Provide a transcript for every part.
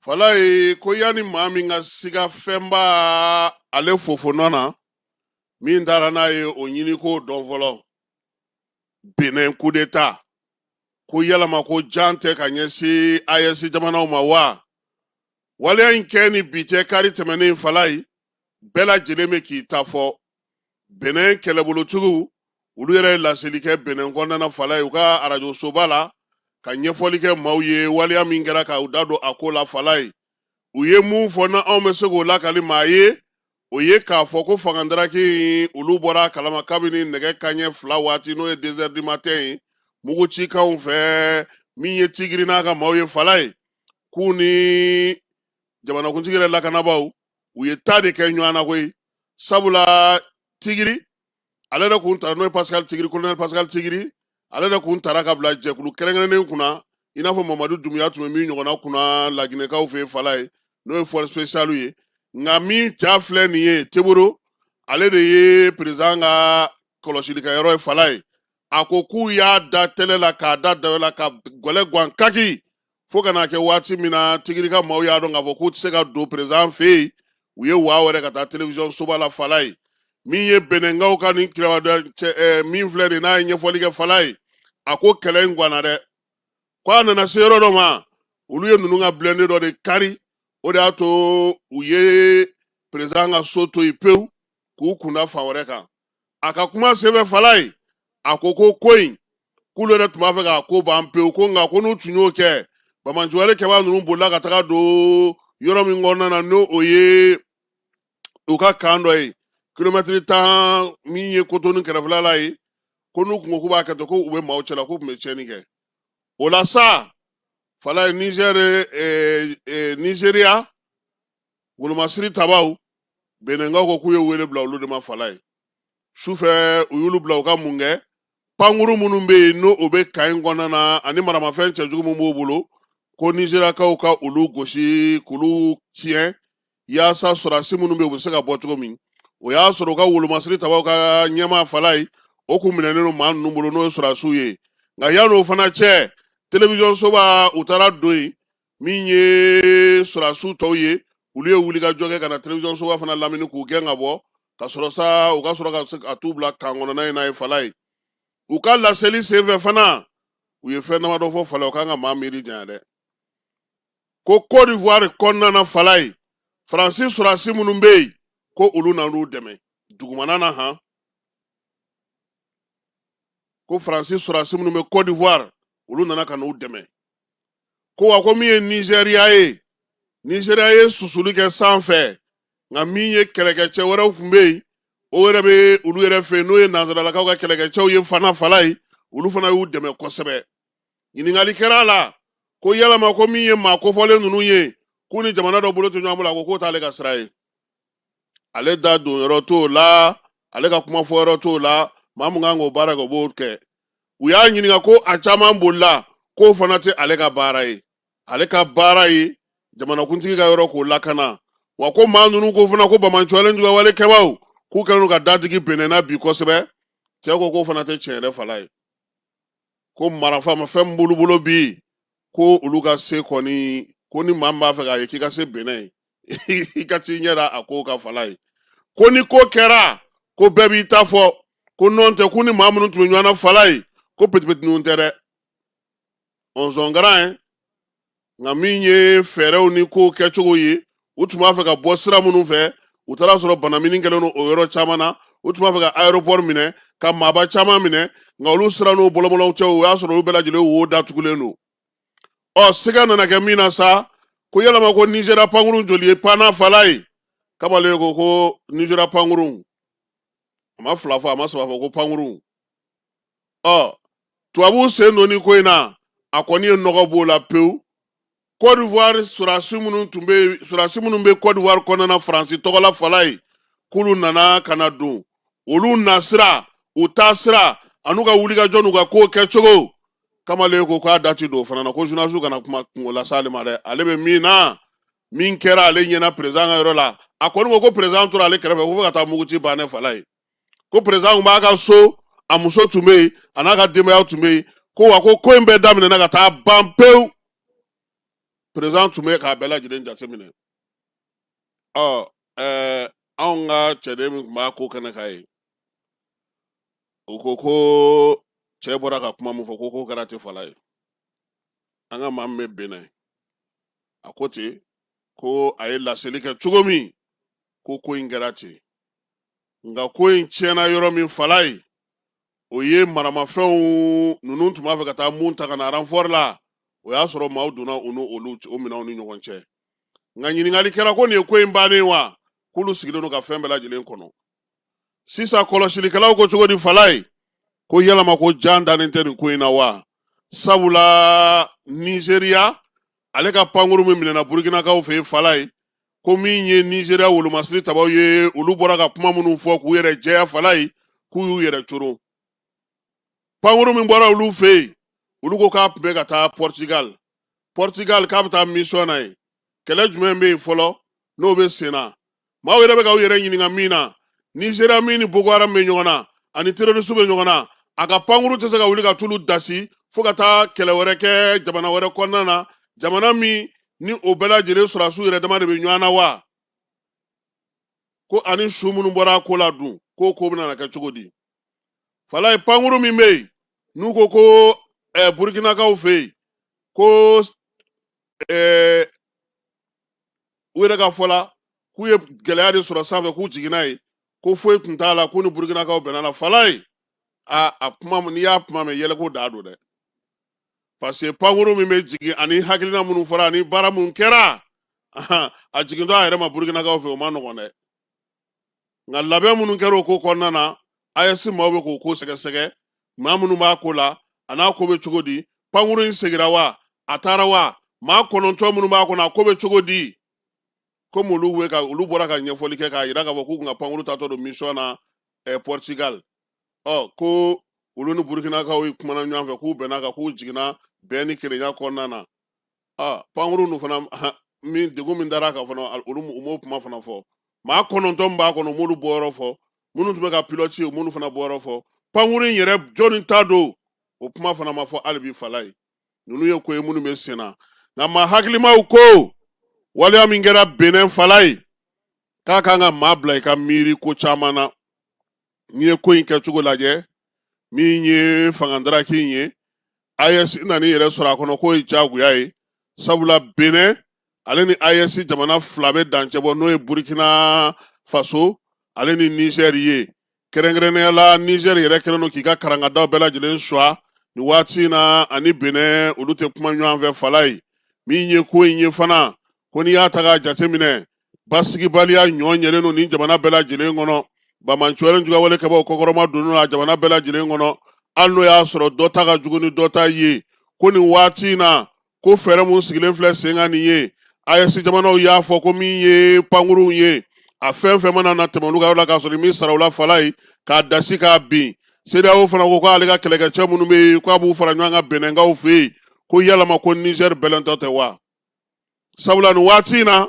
Falaye ko yanni maa min ka siga fɛnba ale fofonɔ na, min taara n'a ye o ɲini k'o dɔn fɔlɔ. Benin coup d'état ko yalama ko jan tɛ ka ɲɛsin AES jamanaw ma wa? Waleya in kɛ ni bi cɛ kari tɛmɛnen, Falaye, bɛɛ lajɛlen bɛ k'i ta fɔ. Benin kɛlɛbolotigiw, olu yɛrɛ ye laseli kɛ Benin kɔnɔna na, Falaye, u ka arajosoba la ka ɲɛfɔli kɛ maaw ye waleya min kɛra, ka u da don a ko la. Falaye, u ye mun fɔ na anw bɛ se k'o lakali maa ye, o ye k'a fɔ ko fangadaraki olu bɔra a kalama kabini nɛgɛ kanɲɛ 2 waati, n'o ye 2 heures du matin ye, mugu cikanw fɛ. Min ye Tigiri n'a ka maaw ye, Falaye, k'u ni jamanakuntigi yɛrɛ lakanabaaw, u ye taa de kɛ ɲɔgɔn na koyi. Sabula Tigiri ale de kun tara, n'o ye Pascal Tigiri, colonel Pascal Tigiri, ale de kun tara ka bila jɛkulu kɛrɛnkɛrɛnnen kunna, i n'a fɔ Mamadu Dunbiya tun bɛ min ɲɔgɔnna kunna Laginɛkaw fɛ yen, Falaye, n'o ye force spéciale ye. Nka min ja filɛ nin ye Teboro, ale de ye président ka kɔlɔsilikɛyɔrɔ ye. Falaye, a ko k'u y'a da tɛlɛ la k'a da dawɛ la ka gɛlɛ gan kaki, fo ka n'a kɛ waati min na Tigiri ka maaw y'a dɔn k'a fɔ k'u tɛ se ka don président fɛ yen, u ye waa wɛrɛ ka taa télévision soba la. Falaye, min ye Benɛnkaw ka nin cɛ min filɛ nin n'a ye ɲɛfɔli kɛ, Falaye, a ko kɛlɛ in ganna dɛ, ko a nana se yɔrɔ dɔ ma, olu ye ninnu ka blindé dɔ de kari. O de y'a to u ye président ka so to yen pewu k'u kunda fan wɛrɛ kan. A ka kuma senfɛ, Falaye, a ko ko ko in k'olu yɛrɛ tun b'a fɛ k'a ko ban pewu, ko nka ko n'u tun y'o kɛ, banbaanciwale kɛbaa ninnu bolila ka taga don yɔrɔ min kɔnɔna na, n'o o ye u ka kan dɔ ye kilomɛtiri 10 min ye Kotonu kɛrɛfɛla la ye, ko n'u kun ko k'u b'a kɛ ten, ko u bɛ maaw cɛla, k'u tun bɛ tiɲɛni kɛ. O la sa, Falaye, Niger, Nizeriya wolomasiri tabaw, Benɛnkaw ko k'u ye wele bila olu de ma. Falaye, sufɛ u y'olu bila u ka mun kɛ? Pankuru minnu bɛ yen, n'o o bɛ kan in kɔnɔna na, ani maramafɛn cɛjugu min b'u bolo, ko Nizeriyakaw ka olu gosi k'olu tiɲɛ, yaasa sɔrɔdasi minnu bɛ yen, u bɛ se ka bɔ cogo min. O y'a sɔrɔ u ka wolomasiri tabaw ka ɲɛmaa, Falaye, o kun minɛnen don maa ninnu bolo, n'o ye sɔrɔdasiw ye. Nka yan'o fana cɛ, télévision soba, u taara don yen. Min ye sɔrɔdasiw tɔw ye, olu ye wulikajɔ kɛ ka na télévision soba fana lamini k'u gɛn ka bɔ, ka sɔrɔ sa u ka sɔrɔ ka se ka t'u bila kan kɔnɔna in na ye. Falaye, u ka laseli senfɛ fana, u ye fɛn damadɔ fɔ. Falaye, u kan ka maa miiri janya dɛ, ko Côte d'Ivoire kɔnɔna na, Falaye, Faransi sɔrɔdasi minnu bɛ yen, ko olu nan'u dɛmɛ dugumana na han, ko Faransi sɔrɔdasi minnu bɛ Côte d'Ivoire, olu nana ka n'u dɛmɛ. Ko wa ko min ye Nizeriya ye, Nizeriya ye susuli kɛ sanfɛ, nka min ye kɛlɛkɛcɛ wɛrɛw tun bɛ yen, o yɛrɛ bɛ olu yɛrɛ fɛ yen, n'o ye nansaralakaw ka kɛlɛkɛcɛw ye fana, Falaye, olu fana y'u dɛmɛ kosɛbɛ. Ɲininkali kɛra a la ko yalama ko min ye maa kofɔlen ninnu ye, k'u ni jamana dɔ bolo tɛ ɲɔgɔn bolo, a ko k'o t'ale ka sira ye, ale da don yɔrɔ t'o la, ale ka kuma fɔ yɔrɔ t'o la, maa mun kan k'o baara kɛ, o b'o kɛ. U y'a ɲininka ko a caman bolila, k'o fana tɛ ale ka baara ye, ale ka baara ye jamanakuntigi ka yɔrɔ k'o lakana. Wa ko maa ninnu ko fana ko banbaanciwale juguwale kɛbaaw k'u kɛlen don ka dadigi Benin na bi kosɛbɛ. Cɛ ko k'o fana tɛ tiɲɛ yɛrɛ, Falaye, ko marafamafɛn min b'olu bolo bi, ko olu ka se kɔni, ko ni maa min b'a fɛ k'a ye k'i ka se Benin ye, i ka t'i ɲɛ da a ko kan. Falaye, ko ni ko kɛra, ko bɛɛ b'i ta fɔ, ko nɔn tɛ, ko ni maa minnu tun bɛ ɲɔgɔn na, Falaye, ko petipetiniw tɛ dɛ, ɔnzɔngaran ye. Nka min ye fɛɛrɛw ni kow kɛcogo ye, u tun b'a fɛ ka bɔ sira minnu fɛ, u taara sɔrɔ banamini kɛlen don o yɔrɔ caman na. U tun b'a fɛ ka aéroport minɛ ka maaba caman minɛ, nka olu sira n'o bɔlɔbɔlɔw cɛ, o y'a sɔrɔ olu bɛɛ lajɛlen wo datugulen don. Ɔ siga nana kɛ min na sa, ko yalama ko Nizeriya pankurun joli ye panna? Falaye, kamalen ko ko Nizeriya pankurun, a ma fila fɔ, a ma saba fɔ, ko pankurun. Ɔ tubabuw sen don ni ko in na, a kɔni ye nɔgɔ b'o la pewu. Côte d'Ivoire sɔrɔdasi minnu tun bɛ, sɔrɔdasi minnu bɛ Côte d'Ivoire kɔnɔna na Faransi tɔgɔ la, Falaye, k'olu nana ka na don. Olu nasira, u taasira, an'u ka wulikajɔ n'u ka ko kɛcogo, kamalen ko k'a da ti don o fana na, ko journaliste kana kuma kungo las'ale ma dɛ. Ale bɛ min na, min kɛra ale ɲɛna président ka yɔrɔ la, a kɔni ko ko président tora ale kɛrɛfɛ ko fo ka taa muguci ban ne. Falaye, ko président tun b'a ka so, a muso tun bɛ yen, a n'a ka denbaya tun bɛ yen, ko wa ko ko in bɛɛ daminɛna ka taa ban pewu. Président tun bɛ k'a bɛɛ lajɛlen jateminɛ. Ɔ ɛɛ anw ka cɛden min tun b'a ko kɛnɛ kan yen, o ko ko cɛ bɔra ka kuma min fɔ, ko ko kɛra ten fala ye. An ka maa min bɛ Benin, a ko ten ko a ye laseli kɛ cogo min, ko ko in kɛra ten. Nka ko in tiɲɛna yɔrɔ min fala ye, o ye maramafɛnw ninnu tun b'a fɛ ka taa mun ta ka na renfort la. O y'a sɔrɔ maaw donna u ni olu o minɛnw ni ɲɔgɔn cɛ. Nka ɲininkali kɛra ko nin ye ko in bannen wa, k'olu sigilen don ka fɛn bɛɛ lajɛlen kɔnɔ. Sisan kɔlɔsilikɛlaw ko cogo di fala ye, ko yalama ko jan dannen tɛ nin ko in na wa? Sabula Nizeriya ale ka pankuru min minɛna Burukinakaw fɛ yen fala ye, ko min ye Nizeriya wolomasiri tabaw ye, olu bɔra ka kuma minnu fɔ k'u yɛrɛ jɛya fala ye, k'u y'u yɛrɛ coron. Pankuru min bɔra olu fɛ yen, olu ko k'a tun bɛ ka taa Portugal. Portugal k'a bɛ taa mission na yen. Kɛlɛ jumɛn bɛ yen fɔlɔ n'o bɛ sen na? Maaw yɛrɛ bɛ k'u yɛrɛ ɲininka min na, Nizeriya min ni Boko Haram bɛ ɲɔgɔn na ani terroriste bɛ ɲɔgɔn na, a ka pankuru tɛ se ka wuli ka t'olu dasi fo ka taa kɛlɛ wɛrɛ kɛ jamana wɛrɛ kɔnɔna na, jamana min ni o bɛɛ lajɛlen sɔrɔdasiw yɛrɛ dama de bɛ ɲɔgɔn na wa? Ko ani su minnu bɔra a ko la dun, k'o ko bɛna kɛ cogo di falaye? Pankuru min bɛ yen n'u ko ko Burukinakaw fɛ yen, ko u yɛrɛ ka fɔ la k'u ye gɛlɛya de sɔrɔ sanfɛ k'u jiginna yen, ko foyi tun t'a la, k'u ni Burukinakaw bɛnna la falaye. A kuma, n'i y'a kuma mɛn, yɛlɛko da don dɛ, parce que pankuru min bɛ jigin ani hakilina minnu fɔra ani baara minnu kɛra, a jigintɔ a yɛrɛ ma Burukinakaw fɛ, o ma nɔgɔn dɛ. Nka labɛn minnu kɛra o ko kɔnɔna na, AES maaw bɛ k'o ko sɛgɛsɛgɛ, maa minnu b'a ko la a n'a ko bɛ cogo di, pankuru in segira wa, a taara wa, maa 9 minnu b'a kɔnɔ, a ko bɛ cogo di? Komi olu bɛ ka olu bɔra ka ɲɛfɔli kɛ k'a jira k'a fɔ k'u kun ka pankuru taatɔ don mission na Portugal. Ɔ ko olu ni Burukinakaw ye kumana ɲɔgɔn fɛ, k'u bɛnna kan, k'u jiginna bɛn ni kelenya kɔnɔna na. Ɔ pankuru ninnu fana min degun min dara a kan fana, olu u m'o kuma fana fɔ. Maa 9 min b'a kɔnɔ, u m'olu bɔyɔrɔ fɔ. Minnu tun bɛ ka pilote ye, u m'olu fana bɔyɔrɔ fɔ. Pankuru in yɛrɛ, jɔnni ta don, o kuma fana ma fɔ hali bi fala ye. Ninnu ye ko ye minnu bɛ sen na. Nka maa hakilimaw ko waleya min kɛra Benin fala ye, k'a kan ka maa bila i ka miiri ko caman na. N'i ye ko in kɛcogo lajɛ, min ye fangadaraki in ye, AES nan'i yɛrɛ sɔrɔ a kɔnɔ, k'o ye diyagoya ye, sabula Benin ale ni AES jamana fila bɛ dancɛ bɔ, n'o ye Burkina Faso ale ni Niger ye. Kɛrɛnkɛrɛnnenya la, Niger yɛrɛ kɛlen don k'i ka karangadaw bɛɛ lajɛlen suwa nin waati in na, ani Benin olu tɛ kuma ɲɔgɔn fɛ fala ye. Min ye ko in ye fana, ko n'i y'a ta k'a jateminɛ, basigibaliya ɲɔ ɲɛlen don nin jamana bɛɛ lajɛlen kɔnɔ. Banbaanciwale juguyawale kɛbaaw kɔkɔrɔma donnen a jamana bɛɛ lajɛlen kɔnɔ, hali n'o y'a sɔrɔ dɔ ta ka jugu ni dɔ ta ye. Ko nin waati in na, ko fɛɛrɛ mun sigilen filɛ sen kan nin ye, AES jamanaw y'a fɔ ko min ye pankurunw ye, a fɛn fɛn mana na tɛmɛ olu ka yɔrɔ la k'a sɔrɔ min sara u la fala ye, k'a dasi k'a bin. CEDEAO fana ko k'ale ka kɛlɛkɛcɛ minnu bɛ yen, k'a b'u fara ɲɔgɔn kan Benɛnkaw fɛ yen. Ko yalama ko Niger bɛlɛntɔ tɛ wa? Sabula nin waati in na,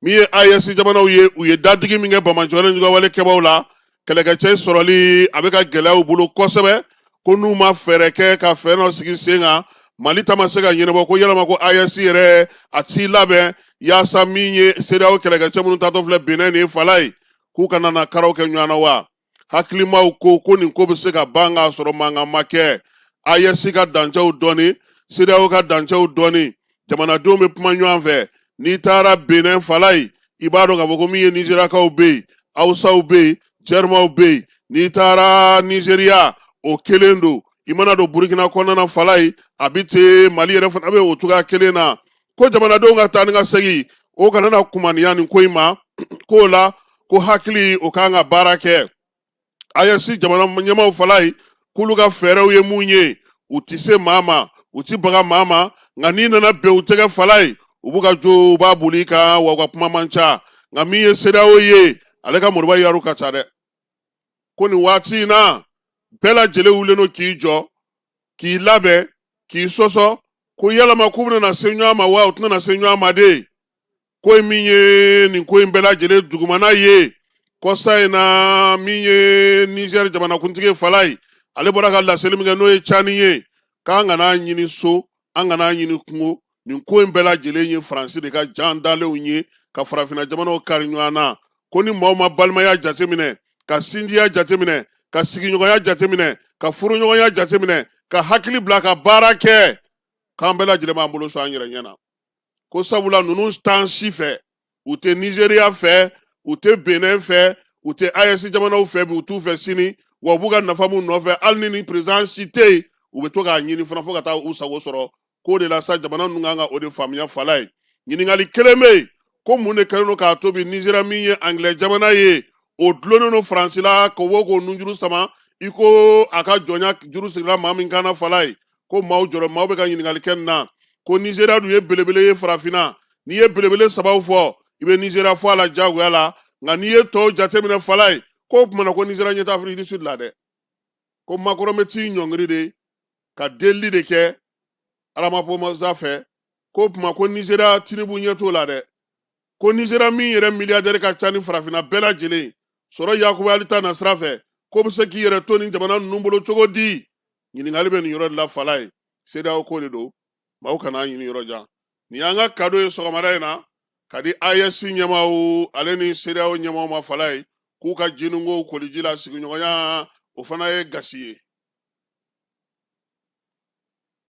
min ye AES jamanaw ye, u ye dadigi min kɛ banbaanciwale juguyawale kɛbaaw la, kɛlɛkɛcɛ sɔrɔli a bɛ ka gɛlɛya u bolo kosɛbɛ. Ko n'u ma fɛɛrɛ kɛ ka fɛɛrɛ dɔ sigi sen kan, Mali ta ma se ka ɲɛnabɔ, ko yalama ko AES yɛrɛ a t'i labɛn yaasa min ye CEDEAO kɛlɛkɛcɛ minnu taatɔ filɛ Benin nin fala ye, k'u kana na karaw kɛ ɲɔgɔn na wa? Hakilimaw ko ko nin ko bɛ se ka ban k'a sɔrɔ mankan ma kɛ. AES ka dancɛw dɔɔni, CEDEAO ka dancɛw dɔɔni, jamanadenw bɛ kuma ɲɔgɔn fɛ. N'i taara Benin fala ye, i b'a dɔn k'a fɔ ko min ye Nizeriyakaw bɛ yen, Hawusaw bɛ yen, Jɛrimaw bɛ yen. N'i taara Nizeriya, o kelen don. I mana don Burukina kɔnɔna na fala ye, a bɛ ten. Mali yɛrɛ fana bɛ o cogoya kelen na. Ko jamanadenw ka taa ni ka segin, o kana na kumaniya nin ko in ma. K'o la, ko hakili o kan ka baara kɛ. AES jamana ɲɛmaaw fala ye, k'olu ka fɛɛrɛw ye mun ye, u tɛ se maa ma, u tɛ baga maa ma, nka n'i nana bɛn u tɛgɛ fala ye, u b'u ka jo, u b'a boli i kan wa, u ka kuma man ca. Nka min ye CEDEAO ye, ale ka moriba yaro ka ca dɛ. Ko nin waati in na, bɛɛ lajɛlen wulilen don k'i jɔ, k'i labɛn, k'i sɔsɔ, ko yalama k'u bɛna se ɲɔgɔn ma wa, u tɛna se ɲɔgɔn ma de? Ko in min ye nin ko in bɛɛ lajɛlen dugumana ye, kɔsa in na, min ye Niger jamanakuntigi fala ye, ale bɔra ka laseli min kɛ, n'o ye Cani ye, k'an kana ɲini so, an kana ɲini kungo. Nin ko in bɛɛ lajɛlen ye Faransi de ka jan dalenw ye ka farafinna jamanaw kari ɲɔgɔn na. Ko ni maaw ma balimaya jateminɛ, ka sinjiya jateminɛ, ka sigiɲɔgɔnya jateminɛ, ka furuɲɔgɔnya jateminɛ, ka hakili bila ka baara kɛ, k'an bɛɛ lajɛlen b'an bolo sɔn an yɛrɛ ɲɛ na. Ko sabula ninnu t'an si fɛ, u tɛ Nizeriya fɛ, u tɛ Benin fɛ, u tɛ AES jamanaw fɛ bi, u t'u fɛ sini, wa u b'u ka nafa mun nɔfɛ, hali ni ni président si tɛ yen, u bɛ to k'a ɲini fana fo ka taa u sago sɔrɔ. K'o de la sa, jamana ninnu kan ka o de faamuya. Falaye, ɲininkali kelen bɛ yen, ko mun de kɛlen don k'a to bi Nizeriya min ye angilɛ jamana ye, o dulonnen don Faransi la, k'o bɔ k'o nunjuru sama i ko a ka jɔnya juru sirila maa min kan na? Falaye, ko maaw jɔrɔ, maaw bɛ ka ɲininkali kɛ nin na, ko Nizeriya dun ye belebele ye farafinna. N'i ye belebele sabaw fɔ, i bɛ Nizeriya fɔ a la diyagoya la. Nka n'i ye tɔw jateminɛ, Falaye, k'o tuma na ko Nizeriya ɲɛ tɛ Afrique du Sud la dɛ. Ko Macron bɛ t'i ɲɔngiri de ka delili de kɛ Ramaphosa fɛ. K'o tuma ko Nizeriya Tinubu ɲɛ t'o la dɛ. Ko Nizeriya min yɛrɛ milliardaire ka ca ni farafinna bɛɛ lajɛlen sɔrɔ yakubayali ta na sira fɛ, k'o bɛ se k'i yɛrɛ to nin jamana ninnu bolo cogo di? Ɲininkali bɛ nin yɔrɔ de la, Falaye. CEDEAO ko de don, maaw kana ɲini yɔrɔ jan. Nin y'an ka kado ye sɔgɔmada in na ka di AES ɲɛmaaw ale ni CEDEAO ɲɛmaaw ma, Falaye, k'u ka jininkow koliji la. Sigiɲɔgɔnya, o fana ye gasi ye.